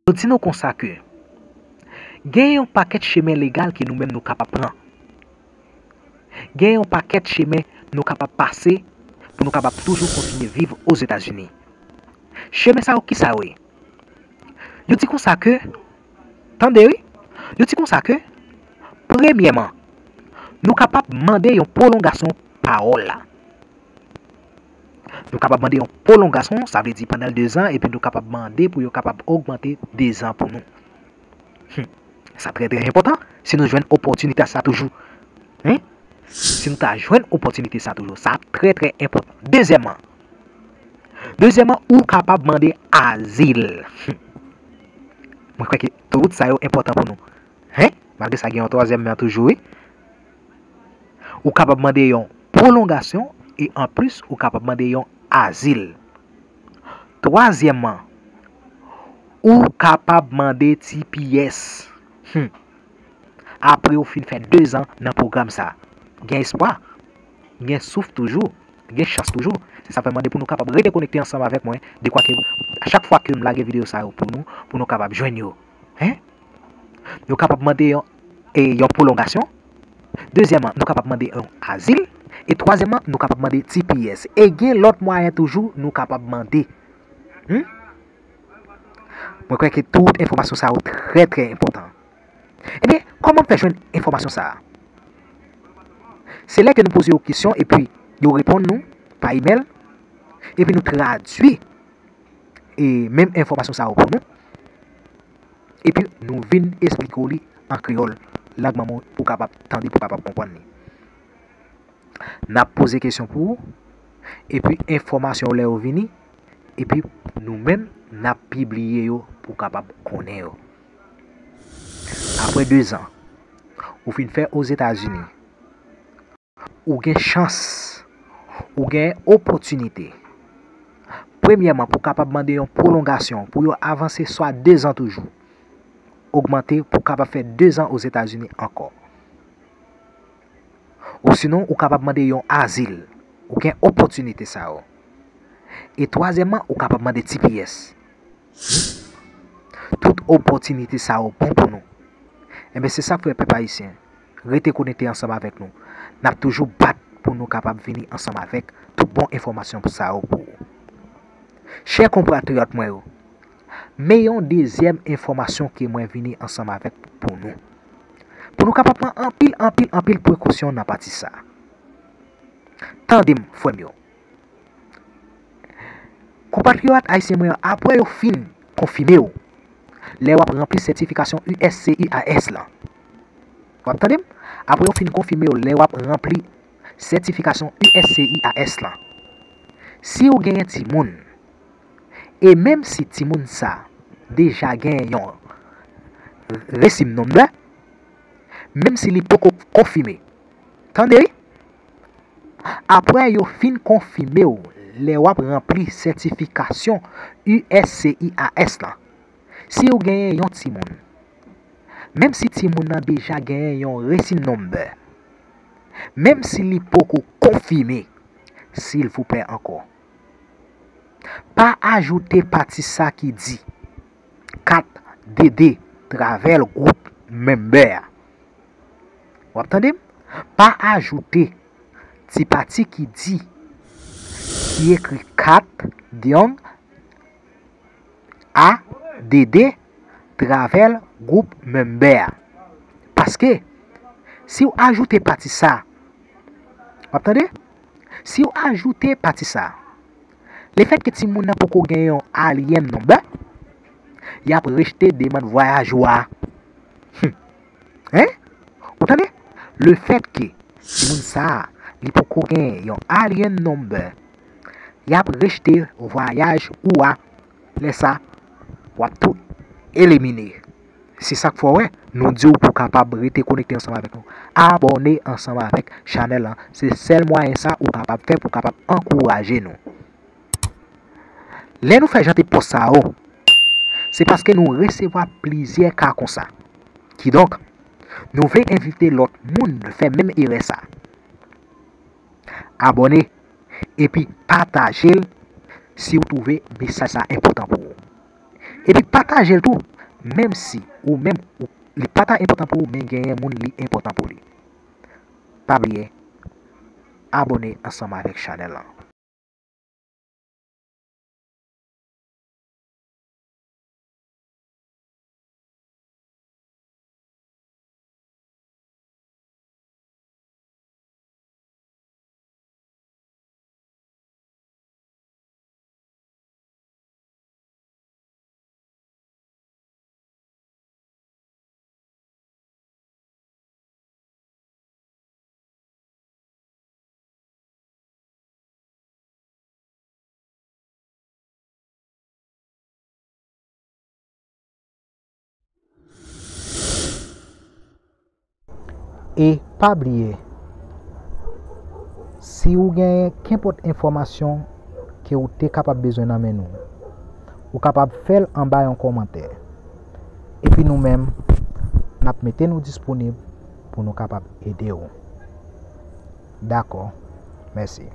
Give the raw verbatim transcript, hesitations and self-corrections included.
Yo di nou konsa ke gen yon pakèt chemen legal ke nou menm nou kapab pran. Gen yon pakèt chemen nou kapab pase pou nou kapab toujou kontinye viv Ozetazini. Chemen sa yo, kisa yo ye? Yo di konsa ke, tande wi, yo di konsa ke, premyèman, nou kapab mande yon pwolongasyon pawòl la. Nou kapab mande yon pwolongasyon, sa vle di pandan de zan, epi nou kapab mande pou yo kapab ogmante de zan pou nou. Hmm. Sa trè, trè enpòtan. Si nou jwenn opòtinite sa toujou. Hein? Si nou ta jwenn opòtinite sa toujou. Sa trè, trè enpòtan. Dezyèmman. Dezyèmman, ou kapab mande azil. Hmm. Mwen kwè ke tout sa yo enpòtan pou nou. Hein? Malgre sa, gen yon twazyèm men toujou, wi. Ou kapab mande yon pwolongasyon e anplis, ou kapab mande yon azil. Twazyèmman, ou kapab mande T P S. Hmm. Apre ou fin fè de zan nan pwogram sa, gen espwa, gen souf toujou, gen chans toujou. Se sa fè m mande pou nou kapab rete konekte ansanm avèk mwen, dekwa ke a chak fwa ke m lage videyo sa yo pou nou, pou nou kapab jwenn yo. Hein? Nou kapab mande yon, e, yon pwolongasyon. Dezyèmman, nou kapab mande yon azil. E twazyèmman, nou kapab mande T P S. E gen lòt mwayen toujou nou kapab mande. Hmm? Mwen kwè ke tout enfòmasyon sa yo trè, trè enpòtan. Ebyen, kòman m fè jwenn enfòmasyon sa a? Se lè ke nou poze yo kesyon epi yo reponn nou pa imèl, epi nou tradui e menm enfòmasyon sa yo pou nou, epi nou vin esplike w li an kreyòl, lang manman w, pou w kapab tande, pou w kapab konprann li. N ap poze kesyon pou ou, epi enfòmasyon yo lè yo vini, epi nou menm, n ap pibliye yo pou w kapab konnen yo. Apre de zan, ou fin fè Ozetazini, ou gen chans, ou gen opòtinite. Premyèman, pou w kapab mande yon pwolongasyon, pou yo avanse swa de zan toujou. Ogmante pou w kapab fè de zan Ozetazini ankò. Osinon, ou kapab mande yon azil. Ou gen opòtinite sa yo. E twazyèmman, ou kapab mande T P S. Tout opòtinite sa yo bon pou nou. Enben, se sa k fè, pèp ayisyen, rete konekte ansanm avèk nou. N ap toujou bat pou nou kapab vini ansanm avèk tout bon enfòmasyon sa yo pou ou. Chè konpatriyòt mwen yo, men yon dezyèm enfòmasyon ke mwen vini ansanm avèk pou nou. Pou nou kapab pran anpil, anpil, anpil prekosyon nan pati sa. Tande m, frè m yo. Konpatriyòt ayisyen mwen, apre yo fin konfime w lè w ap ranpli sètifikasyon U S C I A S lan. W ap tande m? Apre yo fin konfime w lè w ap ranpli sètifikasyon U S C I A S lan. Si w genyen timoun, e menm si timoun sa deja genyen yon resim number, menm si li poko konfime, tande wi, apre yo fin konfime w lè w ap ranpli sètifikasyon U S C I A S lan, si w genyen yon timoun, menm si timoun nan deja genyen yon resim number, menm si li poko konfime, silvouplè ankò, pa ajoute pati sa ki di kat D D Travel Group Member a. W ap tande m? Pa ajoute ti pati ki di, ki ekri kat Diong A D D Travel Group Member a. Paske, si w ajoute pati sa, w ap tande? Si w ajoute pati sa, lefètke timoun nan poko gen yon alien number, y ap rejte demann vwayaj ou a. Hmm. Hein? Ou tande? Lefètke timoun sa a, li poko gen yon alien number, y ap rejte vwayaj ou a. Lè sa, w ap tou elimine. Se sa k fè w wè, nou di w pou w kapab rete konekte ansanm avèk nou. Abòne ansanm avèk chanèl lan. Se sèl mwayen sa ou kapab fè pou w kapab ankouraje nou. Lè nou fè jan de pòs sa yo, se paske nou resevwa plizyè ka konsa. Kidonk, nou vle envite lòt moun fè menm erè sa. Abòne, epi pataje l si w twouve mesaj sa enpòtan pou ou. Epi pataje l tou Menm si ou menm ou, li pa ta enpòtan pou ou, men genyen moun li enpòtan pou li. Pa bliye abòne ansanm avèk chanèl lan. E pa bliye, si ou genyen kenpòt enfòmasyon ke ou te kapab bezwen nan men nou, ou kapab fè l anba yon kòmantè. Epi nou menm, n ap mete nou disponib pou nou kapab ede w. Dakò. Mèsi.